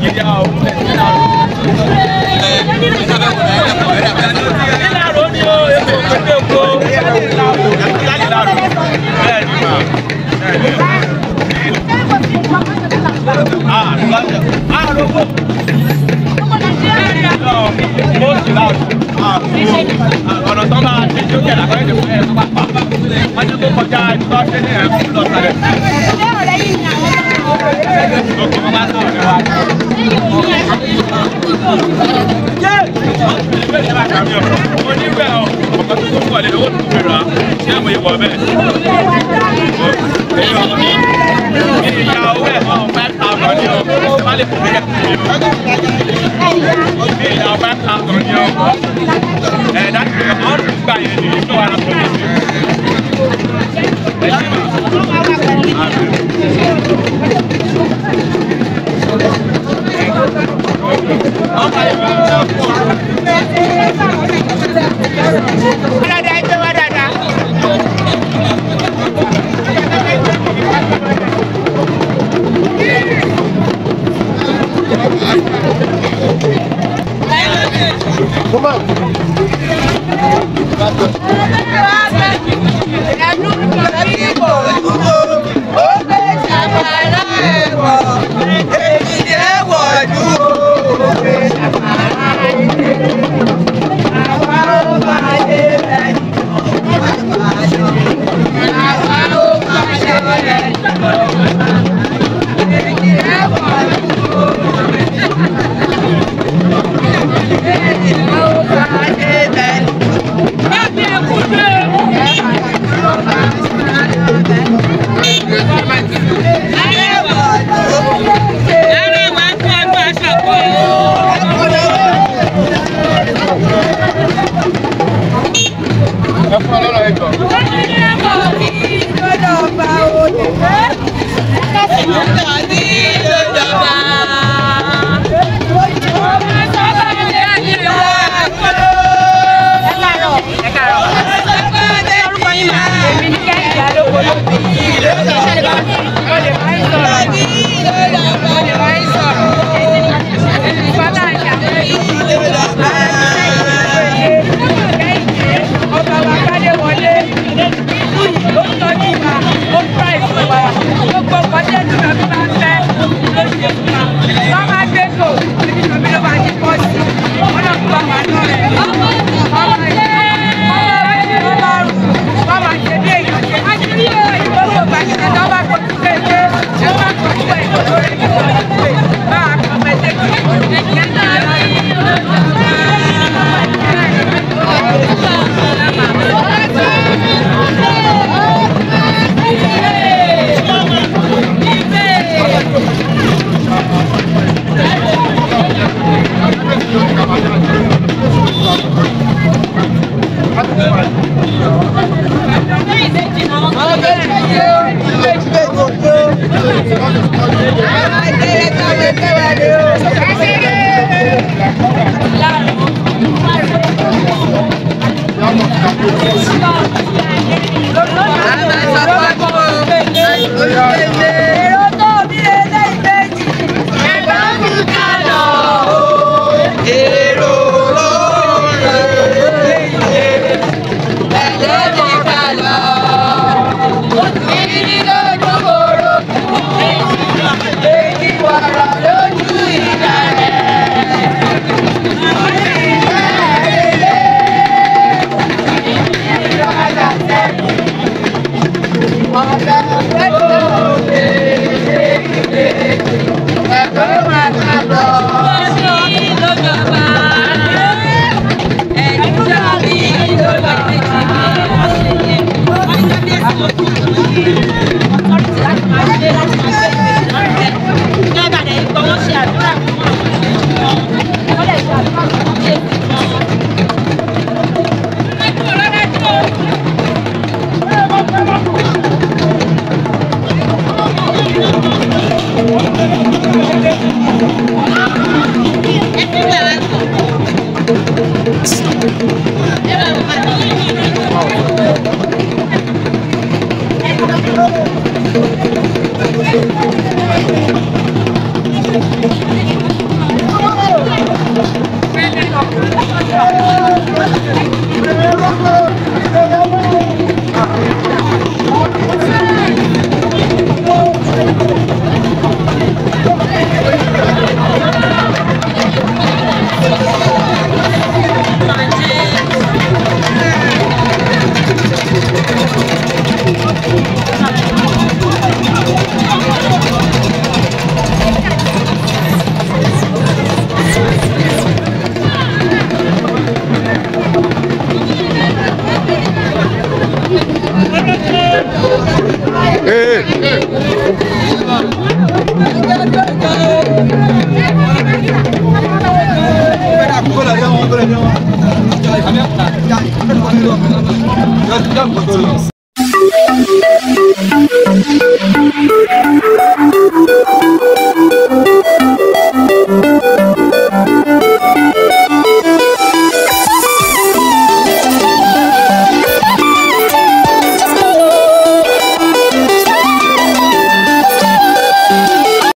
Nàìjíríà o. Ìlàró ni o, èkó pété oko. Ìlàró bẹ́ẹ̀ ni mà. Ọ̀nà tó máa ṣe tí ó kẹ̀ lákọ́lẹ́ ìdìbò ẹ̀ tó bá pa. Wọ́n ti kó kọjá ibi tó ṣe ní ẹ̀kú lọ sálẹ̀. Òkè mo máa sọ̀rọ̀ ní wa. Mo ní bẹ́ẹ̀ o, ọ̀kan tó tó pọ̀ lé owó tó fi rà á, ṣé mo yẹ wọ̀ bẹ́ẹ̀? Ìyá owó ẹ̀ fún 5,000 ní o, ṣé wàá lè fún mi kẹ́ fún mi o? Ìyá 5,000 ní o. Ẹ̀ dájú pé ọ̀rùn gbà yẹn ni ìlú wa rà fún mi. Ẹ ṣe mà. Come on. Jump.